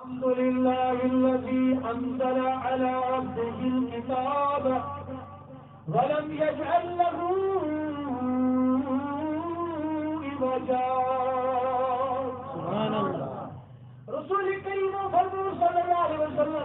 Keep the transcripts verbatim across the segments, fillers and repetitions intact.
الحمد لله الذي أنزل على عبده الكتاب ولم يجعل له عوجا. سبحان الله. رسول کریم فرمود صلی اللہ علیہ وسلم،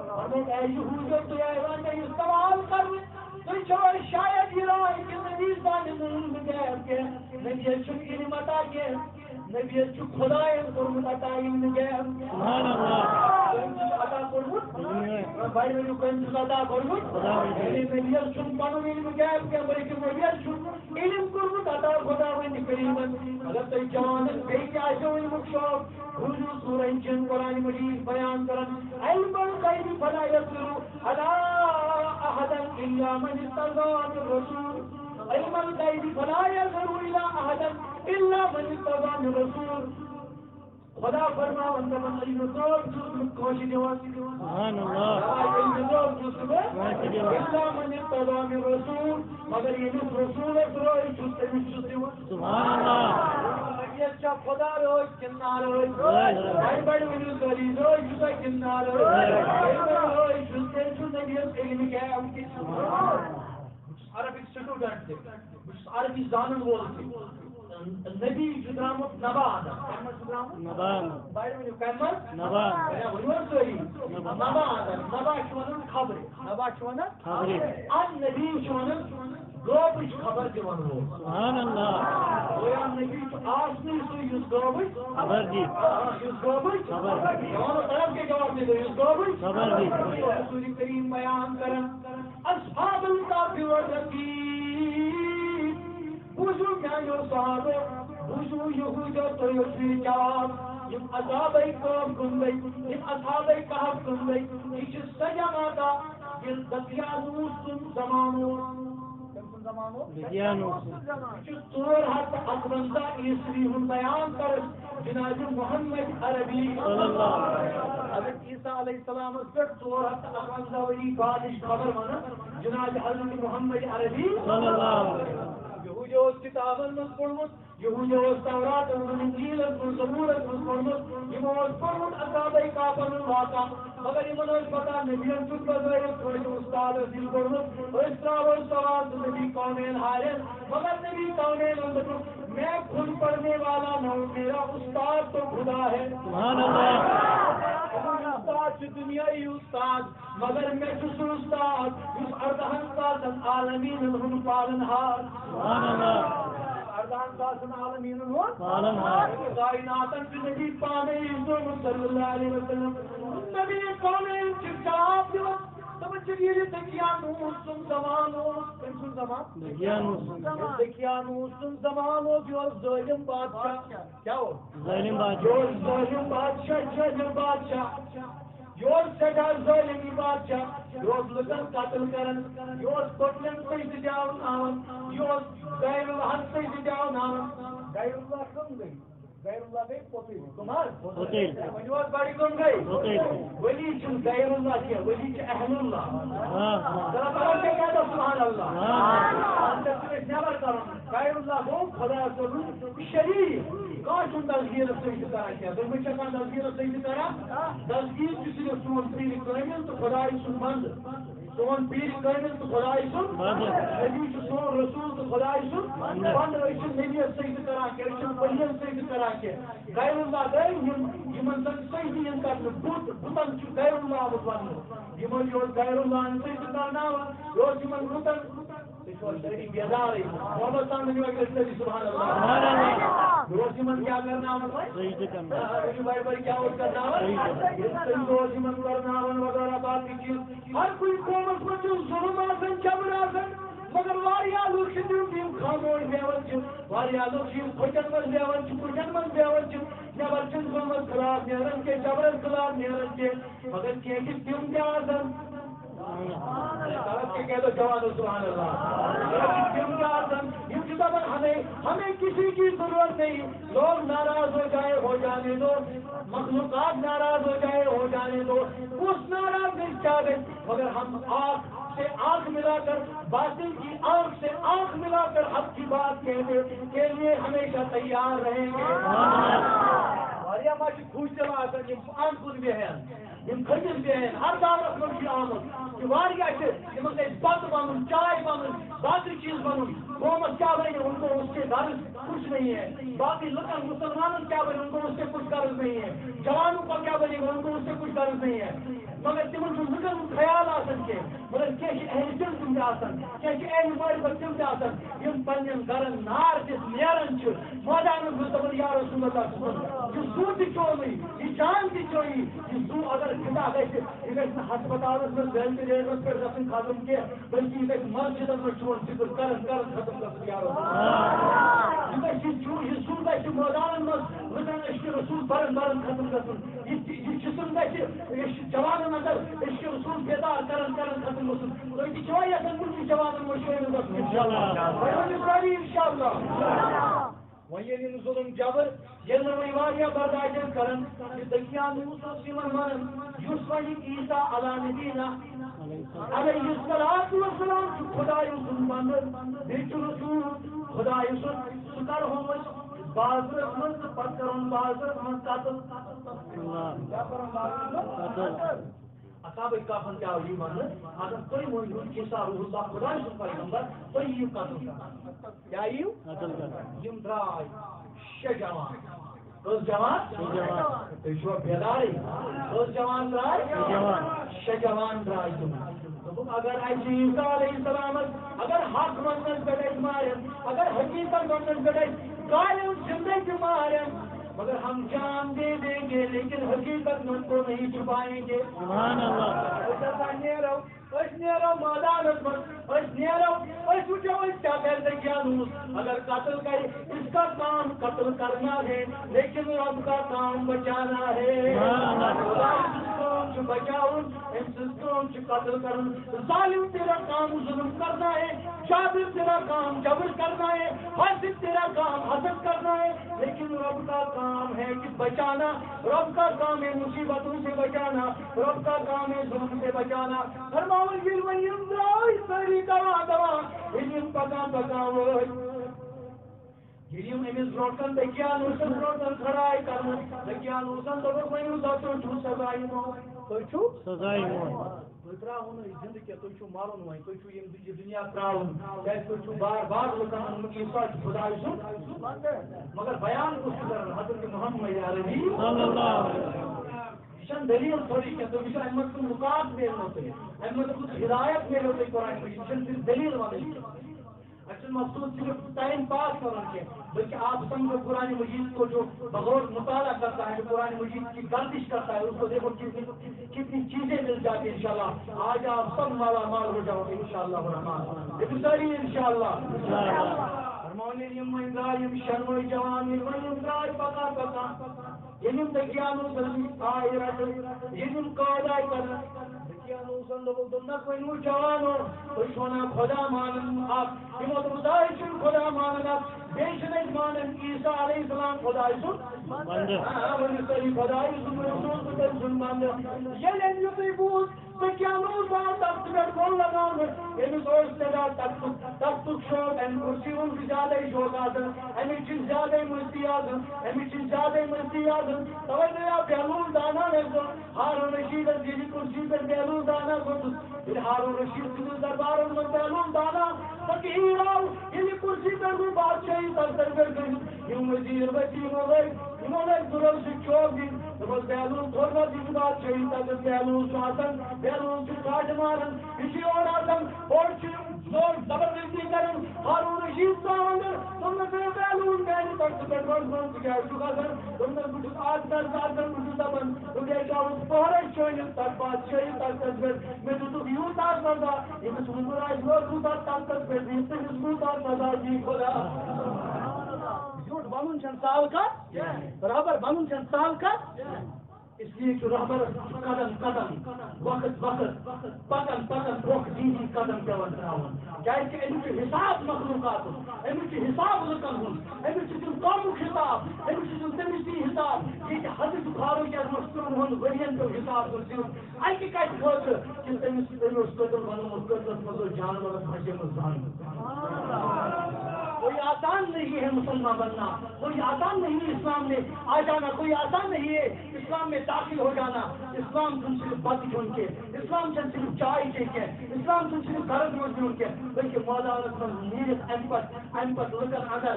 فرمود، اے یہودیو، تُہۍ آیوا مےٚ یہِ سوال کرنہٕ؟ تُہۍ چھِوا شاید یہِ راے کہِ نبی زانہِ نہٕ علم غیب کینٛہہ، نبیَس چھُنہٕ علم عطا کینٛہہ؟ نبیَس چھُ خدایَن کوٚرمُت عطا علم غیب۔ سبحان اللہ۔ کٔمۍ چھُس عطا کوٚرمُت؟ بڑِ ؤنِو، کٔمۍ چھُس عطا کوٚرمُت؟ خداوندِ۔ یعنی نبیَس چھُنہٕ پَنُن علم غیب کینٛہہ، بلکہِ نبیَس چھُ علم کوٚرمُت عطا خداوندِ کریمَن۔ اگر تۄہہِ جوانَن بیٚیہِ تہِ آسیو علمُک شوق، بوٗزِو سورہ جن قرآن مجید بیان کران، علم الغیب فلا یظہر علی احد الا من ارتضی من رسول۔ علم الغیب فلا یظہر علی احد الا من ارتضی من رسول۔ خدا فرماوان دپان، علم غیب چھُس نہٕ کٲنٛسہِ دِوان۔ سبحان اللہ۔ آ، علم غیب چھُس نہٕ بہٕ کٲنٛسہِ دِوان۔ الا من ارتضی من رسول، مگر ییٚمِس رسولس رٲضۍ چھُس، تٔمِس چھُس دِوان۔ سبحان اللہ۔ نبیَس چھا خدا رٲضۍ کِنہٕ نارٲضۍ؟ رٲضۍ۔ بڑِ بڑِ ؤنِو سٲری، رٲضۍ چھُسا کِنہٕ نارٲضۍ؟ رٲضۍ۔ ییٚلہِ وۄنۍ رٲضۍ چھُس، تیٚلہِ چھُ نبیَس علم غیب تہِ۔ بہٕ چھُس عربِک student تہِ، بہٕ چھُس عربی زانن وول تہِ۔ نبی چھُ درٛامُت نبا اَندر۔ کَمہِ منٛز چھُ درٛامُت؟ نبا اَندر۔ بڑِ ؤنِو، کَمہِ منٛز؟ نبا اَندر۔ ہے، ؤنِو حظ سٲری۔ نبا۔ نبا اَندر۔ نبا چھُ وَنان خبرِ۔ نبا چھُ وَنان؟ خبرِ۔ اَن نبی چھُ وَنان غٲبٕچ خبر دِوان وول۔ سبحان اللہ۔ گویا نبی چھُ آسنٕے سُے یُس غٲبٕچ خبر دِی۔ آ، یُس غٲبٕچ خبر دِی۔ جوانو طرف کے جواب دِیو، یُس غٲبٕچ خبر دِی۔ رسول کریم بیان کران، اصحاب الکہف والرقیم۔ بوٗزِو میٛانیو صحابو، بوٗزِو یہوٗدیو، تُہۍ ٲسِو جواب۔ یِم اصحابے کہف کُن گٔے، یِم اصحابے کہف کُن گٔے، یہِ چھِ سۄ جماعتا، ییٚلہِ دقیانوس سُنٛد زمانہٕ اوس۔ کٔمۍ سُنٛد زمانہٕ اوس؟ دقیانوس۔ یہِ چھُ ژور ہَتھ تہٕ اَکوَنزاہ عیسوی ہُنٛد بیان کَرُن جناب محمد عربی۔ صلی اللہ علیہ وسلم۔ حضرت عیسیٰ علیہ السلامس پٮ۪ٹھ ژور ہَتھ تہٕ اَکوَنزاہ ؤری بعدٕچ خبر وَنان جناب حضرت محمد عربی۔ صلی اللہ علیہ وسلم۔ یہوٗدیو اوس کِتابن منٛز پوٚرمُت، یہوٗدیو اوس توراتس منٛز، انجیلس منٛز، زبورس منٛز پوٚرمُت، یِمو اوس پوٚرمُت اصحابے کہفن ہُنٛد واقعہ، مگر یِمن ٲس پتہ نبین چھُنہٕ بظٲہر کٲنٛسہِ اُستادس دِل کوٚرمُت۔ أسۍ ترٛاوو سوال تہٕ نبی کونین ہارٮ۪ن، مگر نبی کونینن دوٚپُکھ، میں خود پڑھنے والا نہ ہوں، میرا استاد تو خدا ہے۔ سبحان اللہ۔ اُستاد چھُ دُنیٲیی اُستاد، مگر مےٚ چھُ سُہ اُستاد یُس اَردَہَن ساسَن عالمیٖنَن ہُنٛد پالن ہار۔ سبحان اللہ۔ اَردَہَن ساسَن عالمیٖنَن ہُنٛد پالن ہار۔ کائناتن چھُ نبی پانے یُس صلی اللہ علیہ وسلم۔ نبی پانے چھُ جواب دِوان، دَپان چھِ، ییٚلہِ دقیانوس سُنٛد زمانہٕ اوس، کٔمۍ سُنٛد زمانہٕ؟ دقیانوس سُنٛد۔ دقیانوس سُنٛد زمانہٕ اوس، یہِ اوس ظٲلِم بادشاہ۔ کیٛاہ اوس؟ ظٲلِم بادشاہ۔ یہِ اوس ظٲلِم بادشاہ، جٲہِل بادشاہ۔ یہِ اوس سٮ۪ٹھاہ ظٲلِم یہِ بادشاہ، یہِ اوس لُکن قتل کران، یہِ اوس پٔتلن سۭتۍ دیاوناوان، یہِ اوس غیر اللہن سۭتۍ دیاوناوان۔ غیر اللہ کٕم گٔے؟ غیر اللہ گٔے پوٚتُل۔ کٕم حظ؟ پوٚتُل۔ ؤنِو حظ، بڑِ کٕم گٔے؟ پوٚتُل۔ ولی چھُنہٕ غیر اللہ کینٛہہ، ولی چھُ اہل اللہ۔ ہاں، ہاں۔ ذرا بڑا کیٛاہ کہتا سبحان اللہ؟ ہاں۔ اَتھ چھُ اَسہِ نٮ۪بر کَرُن۔ غیر اللہ گوٚو خۄدایَس کوٚرمُت شریٖک۔ کانٛہہ چھُنہٕ دستگیٖرَس سۭتۍ تہِ کران کینٛہہ۔ دوٚپمَے چھےٚ کانٛہہ دستگیٖرَس سۭتۍ تہِ کران؟ دستگیٖر چھُ صرف سون پیٖرِ کٲمِل تہٕ خۄداے سُنٛد بنٛدٕ۔ سون پیٖرِ کٲمِل تہٕ خۄداے سُنٛد بنٛدٕ۔ نبی چھُ سون رسول تہٕ خۄداے سُنٛد بنٛدٕ۔ أسۍ چھِنہٕ نبیَس سۭتۍ تہِ کران کینٛہہ، أسۍ چھِنہٕ ؤلیَن سۭتۍ تہِ کران کینٛہہ۔ غیر اللہ گٔے یِم، یِمَن زَن سجدٕ یِن کرنہٕ، بُت، بُتَن چھُ غیر اللہ آمُت وَننہٕ۔ یِمَن یہِ اوس غیر اللہَن سۭتۍ تہِ کرناوان، یہِ اوس یِمَن بُتَن تُہۍ چھِوا سٲری بیدارٕے؟ محمد صٲب ؤنِو اَکہِ لَٹہِ سٲری سبحان اللہ۔ سبحان اللہ۔ یہِ اوس یِمَن کیٛاہ کرناوان وۄنۍ؟ سجدٕ کرناوان۔ آ، ؤنِو بھائی، بھائی، کیٛاہ اوس کرناوان؟ سجدٕ کرناوان۔ یہِ اوس یِمَن کرناوان وغیرہ باقٕے چیٖز۔ ہر کُنہِ قومَس منٛز چھُ ظُلُم آسان، جبر آسان، مگر واریاہ لُکھ چھِ تِم، یِم خاموش بیٚہوان چھِ، واریاہ لُکھ چھِ، یِم کھۄچَن منٛز بیٚہوان چھِ، کُٹھٮ۪ن منٛز بیٚہوان چھِ، نٮ۪بر چھِنہٕ ظُلمَس خلاف نیران کینٛہہ، جبرَس خلاف نیران کینٛہہ، مگر کینٛہہ چھِ تِم تہِ آسان، غلط کیا کہہ دو، جواب دو، سبحان اللہ۔ یہ جن کا آدم، یہ جدا بن ہمیں، ہمیں کسی کی ضرورت نہیں۔ لوگ ناراض ہو جائے، ہو جانے دو، مخلوقات ناراض ہو جائے، ہو جانے دو، اس ناراض میں کیا گئی؟ مگر ہم آنکھ سے آنکھ ملا کر، باطل کی آنکھ سے آنکھ ملا کر حق کی بات کہنے کے لیے ہمیشہ تیار رہیں گے۔ یِم ما چھِ کھوٗژِل آسان، یِم اَنٛد کُن بیٚہن، یِم کھٔٹِس بیٚہن، ہر دورس منٛز چھُ آمُت۔ یہِ واریاہ چھِ، یِمن گژھِ بَتہٕ بَنُن، چاے بَنُن، باقٕے چیٖز بَنُن۔ قومس کیٛاہ بَنہِ، ان کو اس سے غرض کچھ نہیں ہے۔ باقٕے لُکن، مُسلمانن کیٛاہ بَنہِ، ان کو اس سے کچھ غرض نہیں ہے۔ جوانوں کو کیا بنے گا، ان کو اس سے کچھ غرض نہیں ہے۔ مگر تِمن چھُ لُکن ہُنٛد خیال آسان کینٛہہ، مگر کینٛہہ چھِ اہل دِل تِم تہِ آسان، کینٛہہ چھِ اہل معرفت تِم تہِ آسان، یِم پننٮ۪ن گرن نار دِتھ نیران چھِ۔ مٲدانس منٛز دَپان، یا رسول اللہ صلی اللہ علیہ وسلم، یہِ زُو تہِ چوٚوٕے، یہِ جان تہِ چوٚوٕے، یہِ زُو اگر فدا گژھِ، یہِ گژھِ نہٕ ہسپتالس منٛز وینٹِلیٹرس پٮ۪ٹھ گژھُن ختم کینٛہہ، بلکہِ یہِ گژھِ مسجدس منٛز چون ذِکر کران کران ختم گژھُن، یا رسول اللہ۔ یہِ گژھِ، یہِ زُو، یہِ زُو گژھِ مٲدانن منٛز لُکن عشق رسول بران بران ختم گژھُن۔ یہِ، یہِ جسم گژھِ، یہِ چھُ جوانن اندر عشق رسول بیدار کران کران ختم گژھُن۔ تُہۍ تہِ چھِوا یژھان کُنہِ جوانن منٛز شٲمِل گژھُن؟ انشاءاللہ۔ وۄنۍ ؤنِو سٲری انشاءاللہ۔ وۄنۍ ییٚلہِ یِم ظُلُم جبر، ییٚلہِ نہٕ وۄنۍ واریاہ برداشت کران، یہِ دقیانوس اوس یِمن ونان، یُس وۄنۍ عیسیٰ علیٰ نبینا علیہ الصلوۃ والسلام چھُ خدایہِ سُنٛد بندٕ، بیٚیہِ چھُ رسول خدایہِ سُنٛد، سُہ کرہون أسۍ بازرس منٛز تہٕ پتہٕ کرہون بازرس منٛز قتل۔ اللہ۔ کیٛاہ کرہون بازرس منٛز؟ قتل۔ اصحابٕکۍ کافن تہِ آو یی وننہٕ، اگر تُہۍ ؤنِو عیسیٰ روح اللہ خدایہِ سُنٛد پیغمبر، تُہۍ یِیِو قتل کرنہٕ۔ کیٛاہ یِیِو؟ قتل کرنہٕ۔ یِم درٛاے شےٚ جوان۔ کٔژ جوان؟ شےٚ جوان۔ تُہۍ چھِوا بیدارٕے؟ کٔژ جوان درٛاے؟ شےٚ جوان۔ شےٚ جوان درٛاے تِم۔ دوٚپُکھ، اگر اَسہِ عیسیٰ علیہ السلامس، اگر حق وننس پٮ۪ٹھ اَسہِ مارن، اگر حقیقت وننس پٮ۪ٹھ اَسہِ کالٮ۪ن زندے تہِ مارن، مگر ہم جان دے دیں گے، لیکن حقیقت ان کو نہیں چھپائیں گے۔ سبحان اللہ۔ أسۍ ہسا نیرو، أسۍ نیرو مٲدانس منٛز، أسۍ نیرو، أسۍ وٕچھو أسۍ کیٛاہ کرِ دقیانوس۔ اگر قتل کرِ، اس کا کام قتل کرنا ہے، لیکن رب کا کام بچانا ہے۔ سبحان اللہ۔ خدایہِ سٕنٛز کٲم چھِ بچاوُن، أمۍ سٕنٛز کٲم چھِ قتل کرُن۔ ظالم تیرا کام ظلم کرنا ہے، جابر تیرا کام جبر کرنا ہے، فاسق تیرا کام حسد کرنا ہے، لیکن رب کا کام ہے کہ بچانا، رب کا کام ہے مصیبتوں سے بچانا، رب کا کام ہے ظلم سے بچانا۔ فرماوان، ییٚلہِ وۄنۍ یِم درٛاے سٲری دوا دوا، ییٚلہِ یِم پکان پکان وٲتۍ، ییٚلہِ یِم أمِس برونٛٹھ کَنہِ دقیانوسَس برونٛٹھ کَنہِ کھڑا آیہِ کرنہٕ، دقیانوسَن دوٚپُکھ، ؤنِو سا، تُہۍ چھِو سزا یِمو؟ تُہۍ چھِو؟ سزا یِمو۔ تُہۍ ترٛاوُن نہٕ یہِ زِندٕ کینٛہہ، تُہۍ چھِو مَرُن وۄنۍ، تُہۍ چھِو یہِ دُ-، یہِ دُنیا ترٛاوُن، کیٛازِ تُہۍ چھِو بار بار لُکَن ووٚنمُت، عیسیٰ چھُ خدایہِ سُنٛد۔ مگر بیان کُس چھُ کران؟ حضرت محمد عربی۔ صلی اللہ علیہ وسلم۔ یہِ چھَنہٕ دٔلیٖل تھوڑی کینٛہہ، تُہۍ وٕچھِو، اَمہِ منٛز چھُنہٕ مُقابلہٕ میلنو تۄہہِ، اَمہِ منٛز چھُنہٕ ہدایت میلنو تۄہہِ قرآن مجیٖد، یہِ چھَنہٕ صرف دٔلیٖل وَنٕنۍ۔ اَسہِ چھُنہٕ مقصوٗد صرف ٹائم پاس کرُن کینٛہہ، بلکہ آپ سمجھو قرآن مجید کو جو بغور مطالعہ کرتا ہے، جو قرآن مجید کی گردش کرتا ہے، اس کو دیکھو کتنی، کتنی چیزیں مل جاتی ہیں انشاءاللہ۔ آج آپ سب مالا مال ہو جاؤ گے انشاءاللہ الرحمن۔ یہ بھی ساری انشاءاللہ۔ فرماؤں یِم وۄنۍ درٛاے یِم شٮ۪نوَے جوان، یِم وۄنۍ یِم درٛاے پکان پکان، ییٚلہِ یِم دقیانوسَن آے رَٹنہٕ، ییٚلہِ یِم قٲد آے کرنہٕ، دقیانوسَن دوٚپُکھ، دوٚپنَکھ، وۄنۍ وٕچھ جوانو، تُہۍ چھِو وَنان خۄدا مانان اَکھ، یِمو دوٚپ، زانٛہہ چھِنہٕ خۄدا مانان اَکھ، بیٚیہِ چھِنہٕ أسۍ مانان عیسیٰ علیہ السلام خۄداے سُنٛد بنٛدٕ۔ آ، ؤنِو سٲری، خۄداے سُنٛد رسول تہٕ تٔمۍ سُنٛد بنٛدٕ۔ ییٚلہِ أمۍ یُتُے بوٗز، تہٕ کیٛاہ نوٗر بار تَتھ پٮ۪ٹھ گوٚو لگاونہٕ؟ أمِس اوس سٮ۪ٹھاہ تَتھ، تَتھ تَتھُک شوق، اَمہِ کُرسی ہُنٛد چھُ زیادَے شوق آسان، اَمِچ چھِ زیادَے مستی آسان، اَمِچ چھِ زیادَے مستی آسان۔ تَوَے گٔیو بہلول دانا یَس زَن ہارون رشیدَس ییٚلہِ کُرسی پٮ۪ٹھ بہلول دانا کھوٚتُس، ییٚلہِ ہارون رشید سٕنٛدِس دربارَس منٛز بہلول دانا فقیٖر آو، ییٚلہِ کُرسی پٮ۪ٹھ گوٚو بادشٲہی تَتھ پٮ۪ٹھ گٔژھِتھ، یِم وزیٖر ؤتھۍ، یِمو لٲگۍ یِمو لٲگۍ دُرو سۭتۍ چوب دِنۍ۔ دوٚپمَس، بہلول، تھوٚد ما دِژٕ بادشٲہی تَتٮ۪تھ؟ بہلول چھُ آسان، بہلول چھُ کھاٹہٕ ماران، یہِ چھُ یورٕ آسان، اورٕ چھُ زور زبردستی کران۔ ہارون رشید ژاو اندر، دوٚپنَس، ہے بہلول، میانہِ طرفہٕ پٮ۪ٹھ وَن، وَن، ژٕ کیٛازِ چھُکھ آسان؟ دوٚپنَس، بہٕ چھُس آز نَرِ سَر، بہٕ چھُس دَپان، بہٕ بیچھاوُس پۄہرَس شٲنِس تَتھ بادشٲہی تَتھ پٮ۪ٹھ۔ مےٚ دِتُکھ یوٗتاہ سزا، ییٚمِس وُزُر آسہِ ووتمُت تَتھ، تَتھ پٮ۪ٹھ، ییٚمِس تیٚمِس کوٗتاہ سزا دِیہِ خۄدا۔ زیوٗٹھ بَنُن چھَنہٕ سہل کَتھ۔ رہبر بنُن چھَنہٕ سہل کَتھ۔ اس لیے کہ رہبر قدم قدم، وقت وقت، پکان پکان برونٛہہ دِنی قدم پٮ۪وان ترٛاوُن۔ کیٛازِ کہِ أمِس چھُ حساب مخلوقاتُک، أمِس چھُ حساب لُکن ہُنٛد، أمِس چھُ دیُن قومُک حساب، أمِس چھُ دیُن تٔمِس تہِ حساب۔ ییٚتہِ حضرت فاروق اعظمَس ترٛۆہَن ؤرین پیوٚو حساب دیُن صرف اَکہِ کَتھِ خٲطرٕ کہِ تٔمِس، تٔمۍ اوس قٲدِر بنومُت، قٲدِرَس منٛز اوس جانورَس پھَسیمٕژ زنٛگ۔ کوئی آسان نہیں ہے مسلمان بننا، کوئی آسان نہیں ہے اسلام میں آ جانا، کوئی آسان نہیں ہے اسلام میں داخل ہو جانا۔ اسلام چھُنہٕ صرف بتہٕ کھیوٚن کینٛہہ، اسلام چھُنہٕ صرف چاے چیٚنۍ کینٛہہ، اسلام چھُنہٕ صرف گرس منٛز بِہُن کینٛہہ، بلکہ مٲدانس منٛز نیٖرِتھ امہِ پتہٕ، امہِ پتہٕ لُکن اندر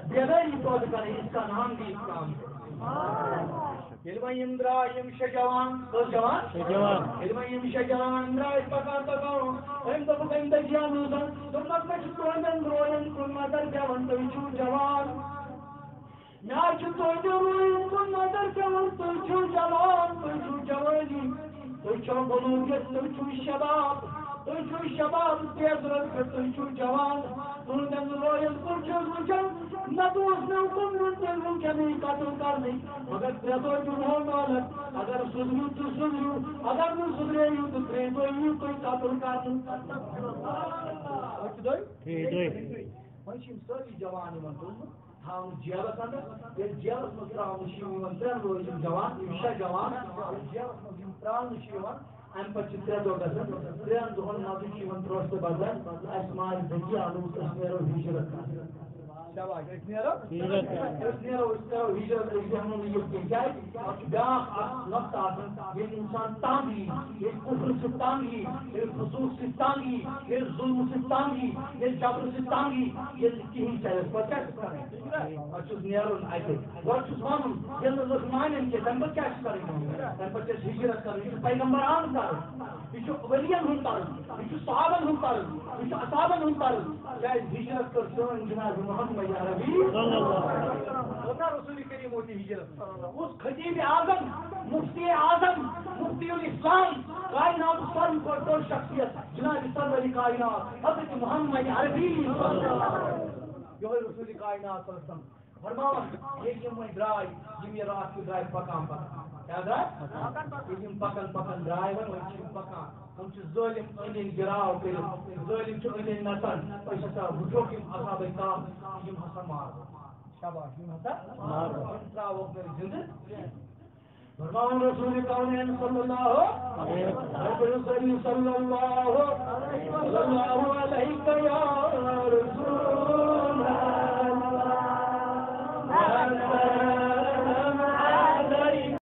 بیدٲری پٲدٕ کرٕنۍ، اس کا نام بھی اسلام ہے۔ ییٚلہِ وۄنۍ یِم درٛاے، یِم شےٚ جوان، کٔژ جوان؟ شےٚ جوان۔ ییٚلہِ وۄنۍ یِم شےٚ جوان درٛاے پکان پکان، أمۍ دوٚپُکھ، أمۍ دٔپۍ یِمن دوٚپُکھ، أمۍ دوٚپُکھ، مےٚ چھُ تُہنٛدٮ۪ن رویَن کُن نظر پٮ۪وان، تُہۍ چھِو جوان۔ مےٚ چھُ تُہنٛدٮ۪ن رویَن کُن نظر پٮ۪وان، تُہۍ چھِو جوان، تُہۍ چھِو جوٲنی، تُہۍ چھِو بلوغیت، تُہۍ چھِو شباب، تُہۍ چھِو شباب تیز رفتار، تُہۍ چھِو جوان۔ تُہنٛدٮ۪ن رویَن کُن چھُس وٕچھان، نَتہٕ اوس مےٚ حُکُم دیُن تُہۍ وٕنکٮ۪نٕے قتل کرنٕکۍ، مگر ترٛےٚ دۄہ دِمہو مۄہلت۔ اگر سُدھرِو تہٕ سُدھرِو، اگر نہٕ سُدھرییِو تہٕ ترٛیٚیہِ دۄہ یِیِو تُہۍ قتل کرنہٕ۔ أسۍ چھِ دۄے؟ ترٛیٚیہِ دۄہہِ۔ وۄنۍ چھِ یِم سٲری جوان یِوان تُلنہٕ، تھاونہٕ جیلَس اندر۔ ییٚلہِ جیلَس منٛز ترٛاونہٕ چھِ یِوان، ترٛٮ۪ن روزِ یِم جوان، یِم شےٚ جوان، ییٚلہِ جیلَس منٛز یِم ترٛاونہٕ چھِ یِوان، اَمہِ پَتہٕ چھِ ترٛےٚ دۄہ گژھان، ترٛٮ۪ن دۄہَن منٛزٕے چھِ یِوان ترٛوش تہٕ بدل، اَسہِ مارِ دٔگی آلوٗ، أسۍ نیرو ہِجرت کرنہِ۔ شاباش، أسۍ نیرو۔ ہِجرت کرنہِ۔ أسۍ نیرو، أسۍ کرو ہِجرت، أسۍ بیٚہمو نہٕ ییٚتہِ کینٛہہ۔ کیٛازِ؟ اَتھ چھُ بیٛاکھ اَکھ نۄقطہٕ آسان، ییٚلہِ اِنسان تنٛگ یی، ییٚلہِ کُفرٕ سۭتۍ تنٛگ یی، ییٚلہِ فسوٗق سۭتۍ تنٛگ یی، ییٚلہِ ظُلمہٕ سۭتۍ تنٛگ یی، ییٚلہِ جبرٕ سۭتۍ تنٛگ یی، ییٚلہِ نہٕ کِہیٖنۍ چلٮ۪س، پَتہٕ کیٛاہ چھُ کَرُن؟ پَتہٕ چھُس نیرُن اَتہِ۔ گۄڈٕ چھُس وَنُن، ییٚلہِ نہٕ لُکھ مانن کینٛہہ، تَمہِ پَتہٕ کیٛاہ چھُ کَرٕنۍ؟ تَمہِ پَتہٕ چھِ اَسہِ ہِجرت کَرٕنۍ۔ یہِ چھُ پیغمبر عام کَرُن، یہِ چھُ ؤلین ہُنٛد طرز، یہِ چھُ صحابن ہُنٛد طرز، یہِ چھُ اصحابن ہُنٛد طرز۔ کیٛازِ ہِجرت کٔر سٲنۍ جناب محمد عربی۔ صلی اللہ علیہ وسلم۔ کوتاہ رسول کریم ووت یہِ ہِجرت؟ کُس خطیب اعظم، مفتی اعظم، مفتی الاسلام، کائنات ساروی کھۄتہٕ بٔڑ شخصیت جناب سرور کائنات حضرت محمد عربی۔ یِہوٚے رسول کائنات صلی اللہ علیہ وسلم۔ فرماوان، ییٚلہِ یِم وۄنۍ درٛاے، یِم یہِ راتھ کیُتھ درٛاے پکان پکان۔ کیٛاہ درٛاے؟ ییٚلہِ یِم پکان پکان درٛاے وۄنۍ، وۄنۍ چھِ یِم پکان۔ یِم چھِ ظٲلِم أنٛدۍ أنٛدۍ گِراو کٔرِتھ، ظٲلِم چھِ أنٛدۍ أنٛدۍ نژان۔ أسۍ ہسا وٕچھوکھ یِم عذابٕکۍ تاپھ، یِم ہسا مارو۔ شاباش، یِم ہسا مارو۔ یِم ترٛاووکھ نہٕ زِندٕ۔ فرماوان رسول کونین صلی اللہ علیہ وسلم، صلی اللہ، صلی اللہ علیہ یا